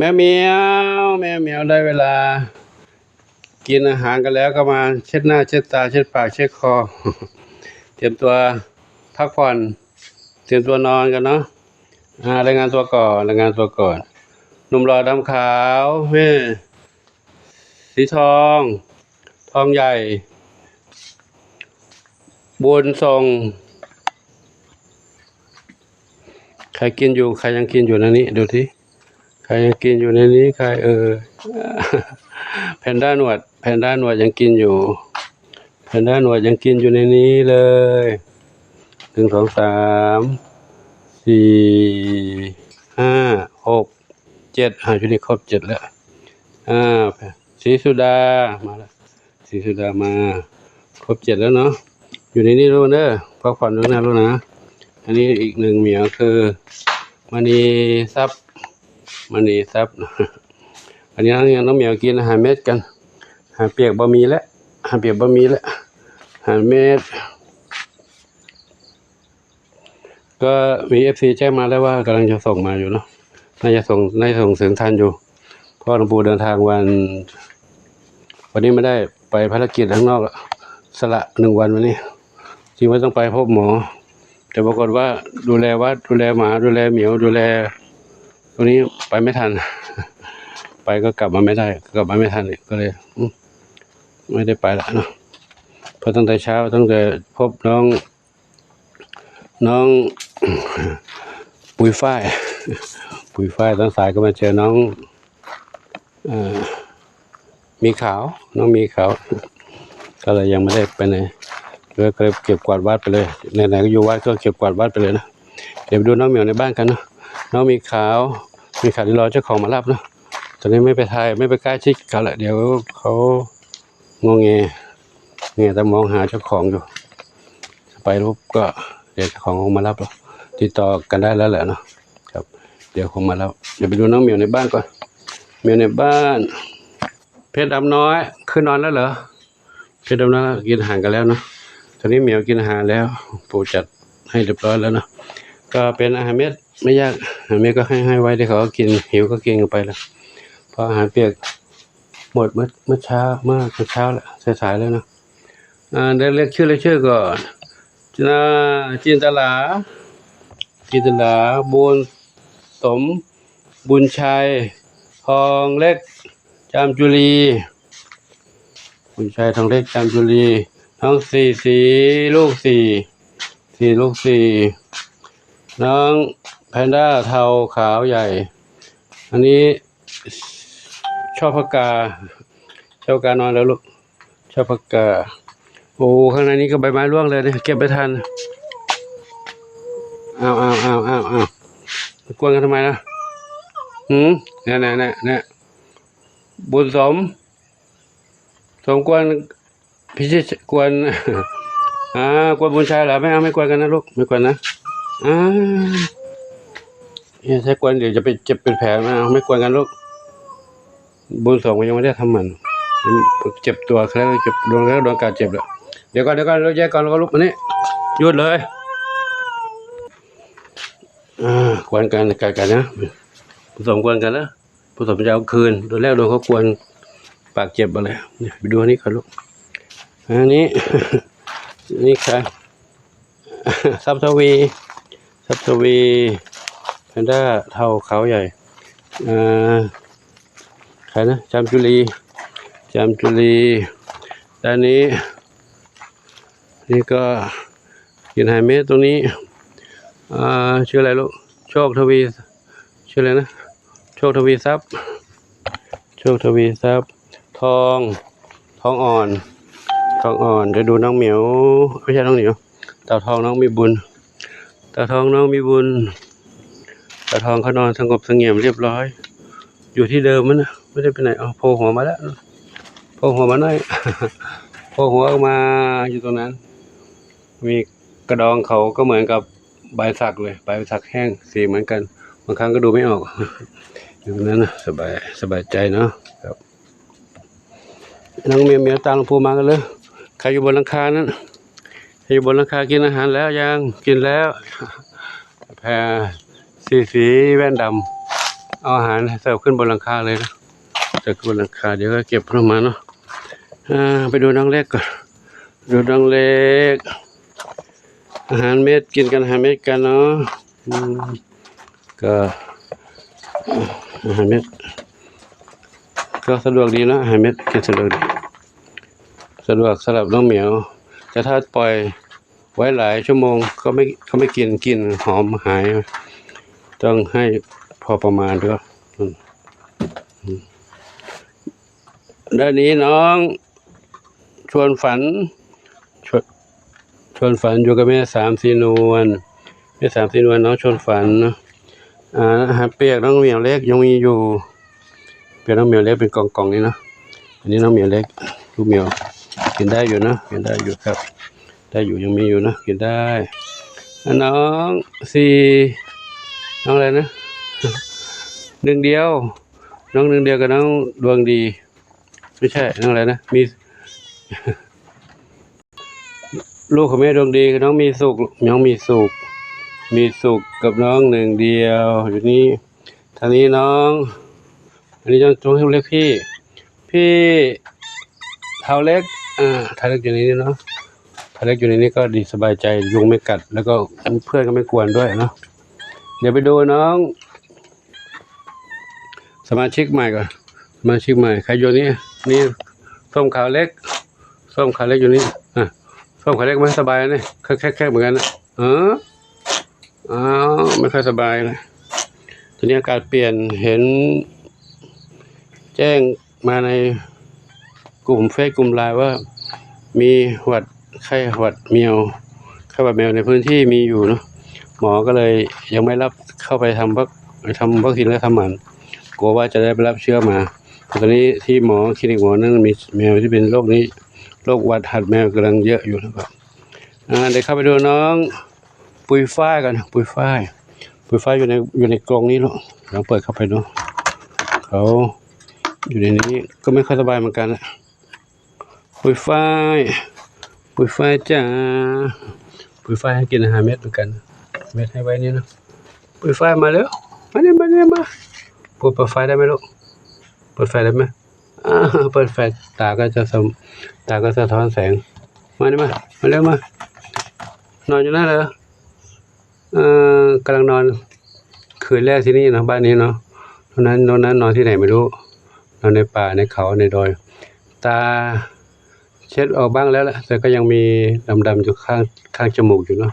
ແມວໝຽວ ແມວໝຽວ ໄດ້ເວລາກິນອາຫານກັນແລ້ວ ກໍມາເຊັດໜ້າ ເຊັດຕາ ເຊັດປາກ ເຊັດຄໍ ຕຽມຕົວພັກຜ່ອນ ຕຽມຕົວນອນກັນເນາະ. ອາ ລາຍງານຕົວກ່ອນ ລາຍງານຕົວກ່ອນ. ໜຸ່ມຫຼໍ່ດຳຂາວ ແມ່ສີທອງ ທອງໃຫຍ່ ບຸນສົ່ງ. ໃຄກິນຢູ່ ໃຄຍັງກິນຢູ່ໃນນີ້ ດູຊິ ໃຄຍັງກິນຢູ່ໃນນີ້ ໃຄເອີຍ? ແພນດ້າໜວດ ແພນດ້າໜວດຍັງກິນຢູ່ ແພນດ້າໜວດຍັງກິນຢູ່ໃນນີ້ເລີຍ. ໜຶ່ງ ສອງ ສາມ ສີ່ ຫ້າ ຫົກ ເຈັດ ອາ ຢູ່ນີ້ຄົບເຈັດແລ້ວ. ອາ ສີສຸດາມາແລ້ວ ສີສຸດາມາ ຄົບເຈັດແລ້ວເນາະ. ຢູ່ໃນນີ້ລູກເດີ ພັກຜ່ອນຢູ່ນະລູກນະ. ອັນນີ້ອີກໜຶ່ງໝຽວຄືມະນີຊັບ ມະນີຊັບ. ອັນນີ້ນ້ອງໝຽວກິນອາຫານເມັດກັນ ອາຫານປຽກບໍ່ມີແລ້ວ ອາຫານປຽກບໍ່ມີແລ້ວ ອາຫານເມັດ. ກໍມີເອັຟຊີແຈ້ງມາແລ້ວວ່າກຳລັງຈະສົ່ງມາຢູ່ເນາະ ໜ້າຈະສົ່ງ ໜ້າຈະສົ່ງເຖິງທັນຢູ່ ເພາະວ່າຫຼວງປູ່ເດີນທາງວັນ ວັນນີ້ບໍ່ໄດ້ໄປພາລະກິດຂ້າງນອກ ສະຫຼະໜຶ່ງວັນວັນນີ້ ຈິງວ່າຕ້ອງໄປພົບໝໍ ແຕ່ປາກົດວ່າດູແລວັດ ດູແລໝາ ດູແລໝຽວ ດູແລຕົງນີ້ໄປໄມ່ທັນ ໄປກໍກັບມາໄມ່ໄດ້ ກັບມາໄມ່ທັນອີກ ກໍເລີຍ ອືມ ໄມ່ໄດ້ໄປລະເນາະ ເພາະຕັ້ງແຕ່ເຊົ້າ ຕັ້ງແຕ່ພົບນ້ອງ ນ້ອງປຸຍຝ້າຍ ປຸຍຝ້າຍ ຕອນສາຍກໍມາເຈີນ້ອງ ເອີ ໝີຂາວ ນ້ອງໝີຂາວ ກໍເລີຍຍັງບໍ່ໄດ້ໄປໃນ ກໍເລີຍເກັບກວາດວັດໄປເລີຍ ໄຫນໆກໍຢູ່ວັດກໍເກັບກວາດວັດໄປເລີຍນະ. ດຽວໄປດູນ້ອງໝຽວໃນບ້ານກັນເນາະ ນ້ອງໝີຂາວ ໝີຂາວດຽວລໍເຈົ້າຂອງມາຮັບເນາະ ຕອນນີ້ໄມ່ໄປຖ່າຍ ໄມ່ໄປໃກ້ຊິດເຂົາລະ ດຽວເຂົາ ງົວແງ ແງແຕ່ມອງຫາເຈົ້າຂອງຢູ່ ໄປລົບກໍດຽວເຈົ້າຂອງຄົງມາຮັບ ຕິດຕໍ່ກັນໄດ້ແລ້ວແຫຼະເນາະ ຄັບ ດຽວຄົງມາຮັບ. ດຽວໄປດູນ້ອງໝຽວໃນບ້ານກ່ອນ ໝຽວໃນບ້ານ. ເພັດດຳນ້ອຍ ຄືນອນແລ້ວເຫຼືອ? ເພັດດຳນ້ອຍກິນອາຫານກັນແລ້ວເນາະ ຕອນນີ້ໝຽວກິນອາຫານແລ້ວ ປູຈັດໃຫ້ຮຽບຮ້ອຍແລ້ວເນາະ ກໍເປັນອາຫານເມັດ ໄມ່ຍາກ ອາຫານເມັດກໍໃຫ້ ໃຫ້ໄວ້ ດຽວເຂົາກໍກິນ ຫິວກໍກິນກັນໄປລະ ເພາະອາຫານປຽກ ໝົດເມື່ອ ເມື່ອເຊົ້າ ເມື່ອເຊົ້າແລ້ວ ສາຍໆແລ້ວເນາະ. ອ່າ ເລກ ເລກຊື່ ເລກຊື່ກ່ອນ ນາ ຈິນຕະລາ ຈິນຕະລາ ບຸນສົມ ບຸນໄຊ ທອງເລັກ ຈາມຈຸລີ ບຸນໄຊ ທອງເລັກ ຈາມຈຸລີ ນ້ອງສີ ສີລູກສີ່ ສີລູກສີ່ ນ້ອງແພນດ້າເທົາຂາວໃຫຍ່ ອັນນີ້ ຊອບພະກາ ຊອບພະການອນແລ້ວລູກ ຊອບພະກາ. ໂອ້ ຂ້າງໃນນີ້ກໍໃບໄມ້ຮ່ວງເລີຍນີ້ ເກັບໄມ່ທັນ. ອ້າວ ອ້າວ ອ້າວ ອ້າວ ອ້າວ ໄປກວນກັນທຳໄມລະ? ຫື ແນ່ໆໆ ບຸນສົມ ສົມຄວນ ພິຊິດກວນ ອ່າ ກວນບຸນໄຊລະ ໄມ່ເອົາ ໄມ່ກວນກັນນະລູກ ໄມ່ກວນນະ ອ່າ ເຮັດໃຫ້ກວນ ດຽວຈະໄປເຈັບເປັນແຜນະ ເອົາ ໄມ່ກວນກັນລູກ ບຸນສົມກໍຍັງບໍ່ໄດ້ທຳໝັ້ນ ເຈັບຕົວແລ້ວ ເຈັບດວງແລ້ວ ດວງກາເຈັບແລ້ວ ດຽວກ່ອນ ດຽວກ່ອນ ແຍກກ່ອນ ລູກມານີ້ ຢຸດເລີຍ ອ່າ ກວນກັນ ກັດກັນນະ ບຸນສົມກວນກັນນະ. ຜູ້ສົມຈະເອົາຄືນ ໂດນແລ້ວໂດນເຂົາກວນປາກເຈັບເອົາແຫຼະ. ນີ້ ໄປດູອັນນີ້ກ່ອນລູກ ອັນນີ້ ນີ້ໃຄ ຊັບທະວີ ຊັບທະວີ ແພນດ້າເທົາຂາວໃຫຍ່ ເອີ ໃຄນະ ຈາມຈຸລີ ຈາມຈຸລີ ດ້ານນີ້ ນີ້ກໍກິນໄຮເມດ ຕົງນີ້ ອ່າ ຊື່ອະໄລລູກ ໂຊກທະວີ ຊື່ອະໄລນະ ໂຊກທະວີຊັບ ໂຊກທະວີຊັບ ທອງ ທອງອ່ອນ ທອງອ່ອນ ດຽວດູນ້ອງໝຽວ ບໍ່ໃຊ່ນ້ອງໝຽວ ຕາທອງນ້ອງມີບຸນ ຕາທອງນ້ອງມີບຸນ ຕາທອງເຂົານອນສະຫງົບສະຫງຽມລຽບຮ້ອຍ ຢູ່ທີ່ເດີມມັນນະ ບໍ່ໄດ້ໄປໃຫນ ເອົາ ໂຜ່ຫົວມາແລ້ວ ໂຜ່ຫົວມາໜ້ອຍ ໂຜ່ຫົວອອກມາຢູ່ຕົງນັ້ນ ມີກະດອງເຂົາກໍເໝືອນກັບໃບສັກເລີຍ ໃບສັກແຫ້ງ ສີເໝືອນກັນ ບາງຄັ້ງກໍດູໄມ່ອອກ ຢູ່ນັ້ນນະ ສະບາຍ ສະບາຍໃຈເນາະ ຄັບ ນ້ອງເມວ ເມວຕາມຫຼວງປູ່ມາກັນເລີຍ ໃຄຢູ່ບົນຫຼັງຄານັ້ນ ໃຄຢູ່ບົນຫຼັງຄາກິນອາຫານແລ້ວຍັງ? ກິນແລ້ວ ແພ ສີ ສີແວ່ນດຳ ເອົາອາຫານໃຫ້ເສີບຂຶ້ນບົນຫຼັງຄາເລີຍນະ ເສີບຂຶ້ນບົນຫຼັງຄາ ດຽວກໍເກັບລົງມາເນາະ. ອ່າ ໄປດູນ້ອງເລັກກ່ອນ ດູນ້ອງເລັກ ອາຫານເມັດ ກິນກັນ ອາຫານເມັດກັນເນາະ. ອືມ ກໍ ອາຫານເມັດ ກໍສະດວກດີເນາະ ອາຫານເມັດກິນສະດວກດີ ສະດວກສຳລັບນ້ອງໝຽວ ແຕ່ຖ້າປ່ອຍໄວ້ຫຼາຍຊົ່ວໂມງກໍໄມ່ ກໍໄມ່ກິນ ກິ່ນຫອມຫາຍ ຕ້ອງໃຫ້ພໍປະມານເດີ້. ອືມ ດຽວນີ້ນ້ອງ ຊວນຝັນ ຊວນ ຊວນຝັນຢູ່ກັບແມ່ສາມສີນວນ ແມ່ສາມສີນວນ ນ້ອງຊວນຝັນເນາະ. ອາ ອາຫານປຽກນ້ອງໝຽວເລັກຍັງມີຢູ່ ປຽກນ້ອງໝຽວເລັກເປັນກ່ອງໆນີ້ເນາະ. ອັນນີ້ນ້ອງໝຽວເລັກ ລູກໝຽວ ກິນໄດ້ຢູ່ເນາະ ກິນໄດ້ຢູ່ຄັບ ໄດ້ຢູ່ ຍັງມີຢູ່ເນາະ ກິນໄດ້. ອາ ນ້ອງສີ່ ນ້ອງອະໄລນະ ໜຶ່ງດຽວ ນ້ອງໜຶ່ງດຽວກັບນ້ອງດວງດີ ໄມ່ໃຊ່ ນ້ອງອະໄລນະ ມີ ລູກຂອງແມ່ດວງດີ ນ້ອງມີສຸກ ນ້ອງມີສຸກ ມີສຸກກັບນ້ອງໜຶ່ງດຽວຢູ່ນີ້. ທາງນີ້ນ້ອງ ອັນນີ້ຕ້ອງ ຕ້ອງເອີ້ນເລີຍພີ່ ພີ່ເຖົ້າເລັກ ອ່າ ເຖົ້າເລັກຢູ່ໃນນີ້ເນາະ ເຖົ້າເລັກຢູ່ໃນນີ້ກໍດີ ສະບາຍໃຈ ຍຸງໄມ່ກັດ ແລ້ວກໍເພື່ອນກໍໄມ່ກວນດ້ວຍເນາະ. ດຽວໄປດູນ້ອງ ສະມາຊິກໃໝ່ກ່ອນ ສະມາຊິກໃໝ່ ໃຄຢູ່ນີ້ ນີ້ ສົ້ມຂາວເລັກ ສົ້ມຂາວເລັກຢູ່ນີ້. ອ່າ ສົ້ມຂາວເລັກບໍ່ສະບາຍນີ້ ແຄກໆເໝືອນກັນນະ. ເອີ ອ້າວ ໄມ່ຄ່ອຍສະບາຍນະ ຕອນນີ້ອາກາດປ່ຽນ ເຫັນແຈ້ງມາໃນ ກຸ່ມເຟສກຸ່ມລາຍວ່າມີຫວັດ ໄຂ້ຫວັດແມວ ໄຂ້ຫວັດແມວໃນພື້ນທີ່ມີຢູ່ເນາະ. ໝໍກໍເລີຍຍັງໄມ່ຮັບເຂົ້າໄປທຳວັກ ໄປທຳວັກຊີນແລະທຳໝັນ ກົວວ່າຈະໄດ້ໄປຮັບເຊື້ອມາ. ເພາະຕອນນີ້ທີ່ໝໍ ຄລີນິກໝໍນັ້ນມີແມວທີ່ເປັນໂລກນີ້ ໂລກຫວັດຫັດແມວກຳລັງເຍອະຢູ່ນະ. ອາ ໄດ້ເຂົ້າໄປດູນ້ອງ ປຸຍຝ້າຍກ່ອນ ປຸຍຝ້າຍ ປຸຍຝ້າຍຢູ່ໃນ ຢູ່ໃນກົງນີ້ເນາະ. ລອງເປີດເຂົ້າໄປເນາະ ເຂົາຢູ່ໃນນີ້ ກໍໄມ່ຄ່ອຍສະບາຍເໝືອນກັນ. ປຸຍຝ້າຍ ປຸຍຝ້າຍຈ້າ ປຸຍຝ້າຍໃຫ້ກິນອາຫານເມັດເໝືອນກັນ ເມັດໃຫ້ໄວນີ້ເນາະ. ປຸຍຝ້າຍມາເລັວ ມານີ້ ມານີ້ ມາ ເປີດໄຟໄດ້ໄໝລູກ ເປີດໄຟໄດ້ໄໝ? ອາ ເປີດໄຟ ຕາກໍຈະສະ ຕາກໍສະທ້ອນແສງ. ມານີ້ມາ ມາເລັວມາ ນອນຢູ່ນັ້ນເລີຍ. ເອີ ກຳລັງນອນ ຄືນແລກທີ່ນີ້ເນາະ ບ້ານນີ້ເນາະ. ນອກນັ້ນ ນອກນັ້ນນອນທີ່ໄຫນໄມ່ຮູ້ ນອນໃນປ່າ ໃນເຂົາ ໃນດອຍ. ຕາເຊັດອອກບ້າງແລ້ວລະ ແຕ່ກໍຍັງມີດຳໆຢູ່ຂ້າງ ຂ້າງຈະມູກຢູ່ເນາະ.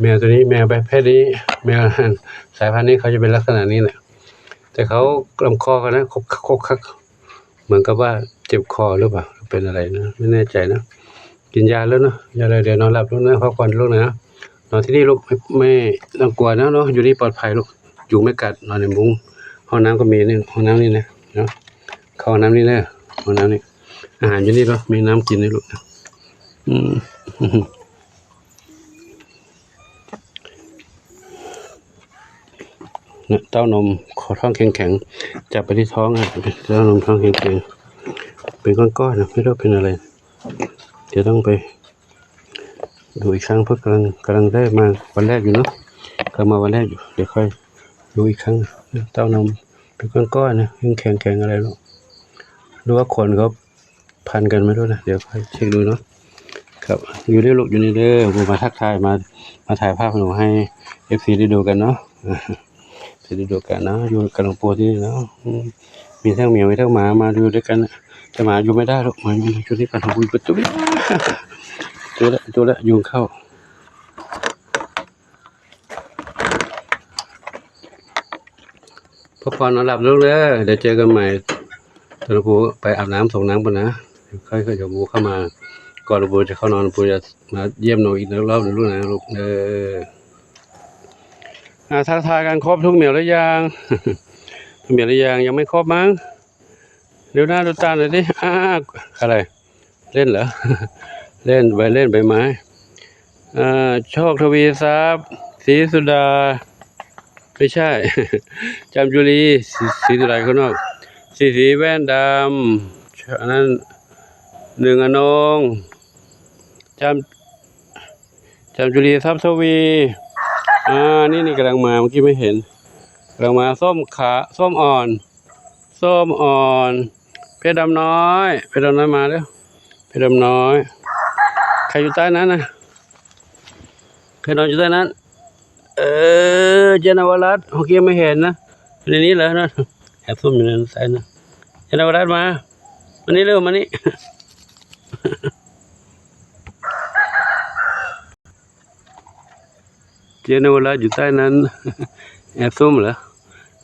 ແມວໂຕນີ້ ແມວປະເພດນີ້ ແມວສາຍພັນນີ້ເຂົາຈະເປັນລັກສະນະນີ້ແຫຼະ ແຕ່ເຂົາລຳຄໍເຂົານະ ຄົກຄັກ ຄົກຄັກ ເໝືອນກັບວ່າເຈັບຄໍຫຼືເປົ່າ ເປັນອະໄລນະ ໄມ່ແນ່ໃຈນະ. ກິນຢາແລ້ວເນາະ ຢາແລ້ວ ດຽວນອນຫຼັບລູກນະ ພັກຜ່ອນລູກນະ. ນອນທີ່ນີ້ລູກ ແມ່ ແມ່ຕ້ອງກົວນະເນາະ ຢູ່ນີ້ປອດໄພລູກ ຍຸງໄມ່ກັດ ນອນໃນມຸ້ງ. ຫ້ອງນ້ຳກໍມີນີ້ ຫ້ອງນ້ຳນີ້ນະເນາະ ເຂົ້າຫ້ອງນ້ຳນີ້ເດີ ຫ້ອງນ້ຳນີ້. ອາຫານຢູ່ນີ້ເນາະ ມີນ້ຳກິນນີ້ລູກ. ອືມ ເຕົ້ານົມ ຂໍທ້ອງແຂງໆ ຈັບໄປທີ່ທ້ອງ ເຕົ້ານົມທ້ອງແຂງໆ ເປັນກ້ອນໆນະ ໄມ່ຮູ້ເປັນອະໄລ. ດຽວຕ້ອງໄປດູອີກຄັ້ງ ເພາະກຳລັງ ກຳລັງໄດ້ມາວັນແລກຢູ່ເນາະ ກຳລັງມາວັນແລກຢູ່. ດຽວຄ່ອຍດູອີກຄັ້ງ ເຕົ້ານົມເປັນກ້ອນໆນະ ແຂງໆອະໄລເນາະ ຫຼືວ່າຂົນເຂົາ ພັນກັນໄປໂລດນະ ດຽວຄ່ອຍເຊັກດູເນາະ. ຄັບ ຢູ່ເດີລູກ ຢູ່ນີ້ເດີ ມາທັກທາຍ ມາ ມາຖ່າຍພາບໃຫ້ເອັຟຊີໄດ້ດູກັນເນາະ ເອັຟຊີໄດ້ດູກັນເນາະ. ຢູ່ກັບຫຼວງປູ່ທີ່ນີ້ເນາະ ອືມ ມີທັງແມວ ມີທັງໝາ ມາຢູ່ດ້ວຍກັນ. ແຕ່ໝາຢູ່ໄມ່ໄດ້ລູກ ໝາຢູ່ຈຸດນີ້ກ່ອນ ປະຕູ ປະຕູ ປະຕູລະ ປະຕູລະ ຍຸງເຂົ້າ. ພັກຜ່ອນນອນຫຼັບລູກເດີ ດຽວເຈີກັນໃໝ່. ຕອນປູໄປອາບນ້ຳ ສົ່ງນ້ຳກ່ອນນະ ຄ່ອຍ ຄ່ອຍເຂົ້າມາ ກ່ອນປູຈະເຂົ້ານອນ ປູຈະມາຢ້ຽມນ້ອງອີກລອບໜຶ່ງລູກນະ ລູກເດີ. ອາ ທັກທາຍກັນ ຄົບທຸກແມວຫຼືຍັງ? ທຸກແມວຫຼືຍັງ? ຍັງໄມ່ຄົບມັ້ງ. ດູໜ້າດູຕາໜ່ອຍຕິ. ອາ ອາ ອາ ອາ ອາ ອາ ເລ່ນເຫຼືອ ເລ່ນໃບ ເລ່ນໃບໄມ້. ເອີ ໂຊກທະວີຊັບ ສີສຸດາ ໄມ່ໃຊ່ ຈາມຈຸລີ ສີ ສີສຸດາຢູ່ຂ້າງນອກ ສີ ສີແວ່ນດຳ ອັນນັ້ນ ໜຶ່ງອະນົງ ຈາມ ຈາມຈຸລີ ຊັບທະວີ ອາ ນີ້ ນີ້ກຳລັງມາ ເມື່ອກີ້ໄມ່ເຫັນ ກຳລັງມາ ສົ້ມຂາ ສົ້ມອ່ອນ ສົ້ມອ່ອນ ເພດດຳນ້ອຍ ເພດດຳນ້ອຍມາເດີ້ ເພດດຳນ້ອຍ ໃຄຢູ່ໃຕ້ນັ້ນນະ ໃຄນອນຢູ່ໃຕ້ນັ້ນ ເອີ ເຈນນະວະລັດ ເຮົາກໍຍັງບໍ່ເຫັນນະ ຢູ່ໃນນີ້ແຫຼະນະ ແອບຊຸ່ມຢູ່ໃນນັ້ນໃຕ້ນະ ເຈນນະວະລັດມາ ມານີ້ເລັວ ມານີ້. ເຈນນະວະລັດຢູ່ໃຕ້ນັ້ນ ແອບຊຸ່ມເລີຍ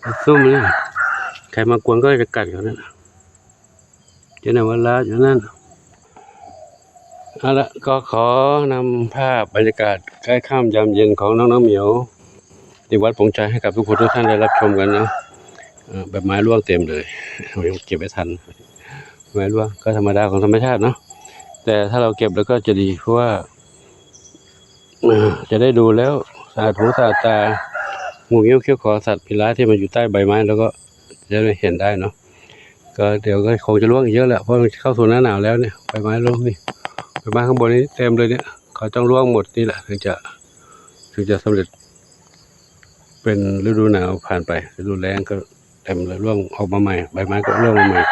ແອບຊຸ່ມເລີຍ ໃຄມາກວນກໍຈະກັດເຂົານັ້ນ ເຈນນະວະລັດຢູ່ນັ້ນ. ເອົາລະ ກໍຂໍນຳພາບບັນຍາກາດໃກ້ຄ່ຳຍາມເຢັນຂອງນ້ອງໆໝຽວ ທີ່ວັດປົງຈາໃຫ້ກັບທຸກຄົນທຸກທ່ານໄດ້ຮັບຊົມກັນເນາະ. ເອີ ໃບໄມ້ຮ່ວງເຕັມເລີຍ ເຮົາຍັງເກັບໄດ້ທັນ ໃບໄມ້ຮ່ວງກໍທຳມະດາຂອງທຳມະຊາດເນາະ ແຕ່ຖ້າເຮົາເກັບແລ້ວກໍຈະດີ ເພາະວ່າ ເອີ ຈະໄດ້ດູແລ້ວສະອາດຫູສະອາດຕາ ງູເຫຍື້ອຂຽວຂໍ ສັດພິລາດທີ່ມັນຢູ່ໃຕ້ໃບໄມ້ ແລ້ວກໍຈະໄດ້ເຫັນໄດ້ເນາະ. ກໍດຽວກໍຄົງຈະຮ່ວງອີກເຍອະແຫຼະ ເພາະມັນເຂົ້າສູ່ໜ້າໜາວແລ້ວນີ້ ໃບໄມ້ຮ່ວງນີ້ ໃບໄມ້ຂ້າງບົນນີ້ເຕັມເລີຍນີ້ ເຂົາຕ້ອງຮ່ວງໝົດນີ້ແຫຼະ ເຖິງຈະ ເຖິງຈະສຳເລັດ ເປັນລະດູໜາວຜ່ານໄປ ລະດູແລ້ງກໍເຕັມເລີຍ ຮ່ວງອອກມາໃໝ່ ໃບໄມ້ກໍຮ່ວງມາໃໝ່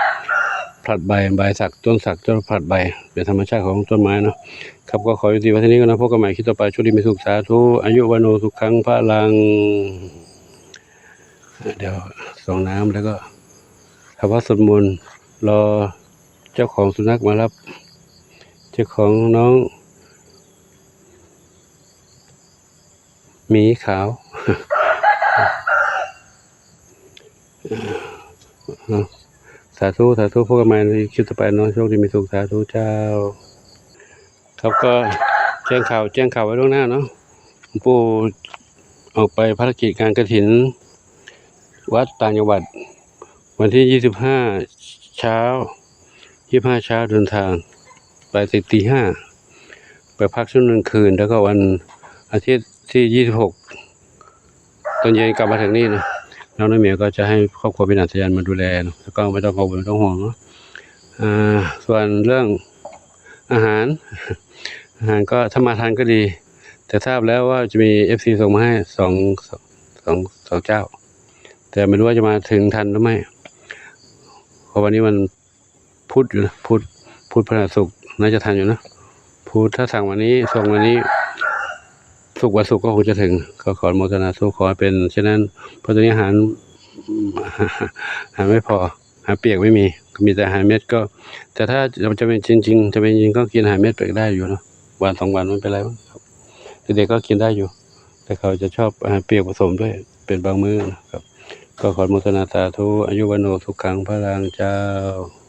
ຜລັດໃບ ໃບສັກ ຕົ້ນສັກຈະຜລັດໃບ ເປັນທຳມະຊາດຂອງຕົ້ນໄມ້ເນາະ. ຄັບ ກໍຂໍຍຸຕິໄວ້ເທົ່ານີ້ກ່ອນເນາະ ພົບກັນໃໝ່ຄລິບຕໍ່ໄປ ໂຊກດີມີສຸກ ສາທຸ ອາຍຸ ວັນໂນ ສຸຂັງ ພະລັງ. ດຽວສົ່ງນ້ຳ ແລ້ວກໍຖ້າວ່າສວດມົນ ລໍເຈົ້າຂອງສຸນັກມາຮັບ ເຈົ້າຂອງນ້ອງໝີຂາວ. ສາທຸ ສາທຸ ພົບກັນໃໝ່ໃນຄລິບຕໍ່ໄປເນາະ ໂຊກດີມີສຸກ ສາທຸເຈົ້າ. ຄັບ ກໍແຈ້ງຂ່າວ ແຈ້ງຂ່າວໄວ້ລ່ວງໜ້າເນາະ ຫຼວງປູ່ອອກໄປພາລະກິດງານກະຖິນວັດຕ່າງຈັງຫວັດ ວັນທີຊາວຫ້າ ເຊົ້າ ຊາວຫ້າ ເຊົ້າ ເດີນທາງໄປແຕ່ຕີຫ້າ ໄປພັກຊຸ່ວໜຶ່ງຄືນ ແລ້ວກໍວັນອາທິດທີຊາວຫົກ ຕອນເຢັນກັບມາເຖິງນີ້ນະ ນ້ອງນ້ອຍເມຍກໍຈະໃຫ້ຄອບຄົວພິນາດສາຍັນມາດູແລເນາະ ແລ້ວກໍບໍ່ຕ້ອງກັງວົນ ບໍ່ຕ້ອງຫ່ວງເນາະ. ອ່າ ສ່ວນເລື່ອງອາຫານ ອາຫານກໍຖ້າມາທັນກໍດີ ແຕ່ຊາບແລ້ວວ່າຈະມີເອັຟຊີສົ່ງມາໃຫ້ສອງ ສອງ ສອງເຈົ້າ ແຕ່ບໍ່ຮູ້ວ່າຈະມາເຖິງທັນຫຼືໄມ່ ເພາະວັນນີ້ວັນ ພຸດຢູ່ນະ ພຸດ ພຸດ ພະຫັດ ສຸກ ໜ້າຈະທັນຢູ່ນະ ພຸດ ຖ້າສັ່ງວັນນີ້ ສົ່ງວັນນີ້ ສຸກ ວັນສຸກກໍຄົງຈະເຖິງ ກໍຂໍອະນຸໂມທະນາສາທຸ ຂໍໃຫ້ເປັນເຊັ່ນນັ້ນ ເພາະຕອນນີ້ອາຫານ ອາຫານໄມ່ພໍ ອາຫານປຽກໄມ່ມີ ກໍມີແຕ່ອາຫານເມັດ ກໍ ແຕ່ຖ້າຈຳເປັນຈິງໆ ຈຳເປັນຈິງກໍກິນອາຫານເມັດໄປໄດ້ຢູ່ເນາະ ວັນສອງວັນບໍ່ເປັນໄລ ເດັກໆກໍກິນໄດ້ຢູ່ ແຕ່ເຂົາຈະຊອບອາຫານປຽກປະສົມດ້ວຍເປັນບາງມື້ນະຄັບ ກໍຂໍອະນຸໂມທະນາສາທຸ ອາຍຸ ວັນໂນ ສຸຂັງ ພະລັງ ເຈົ້າ.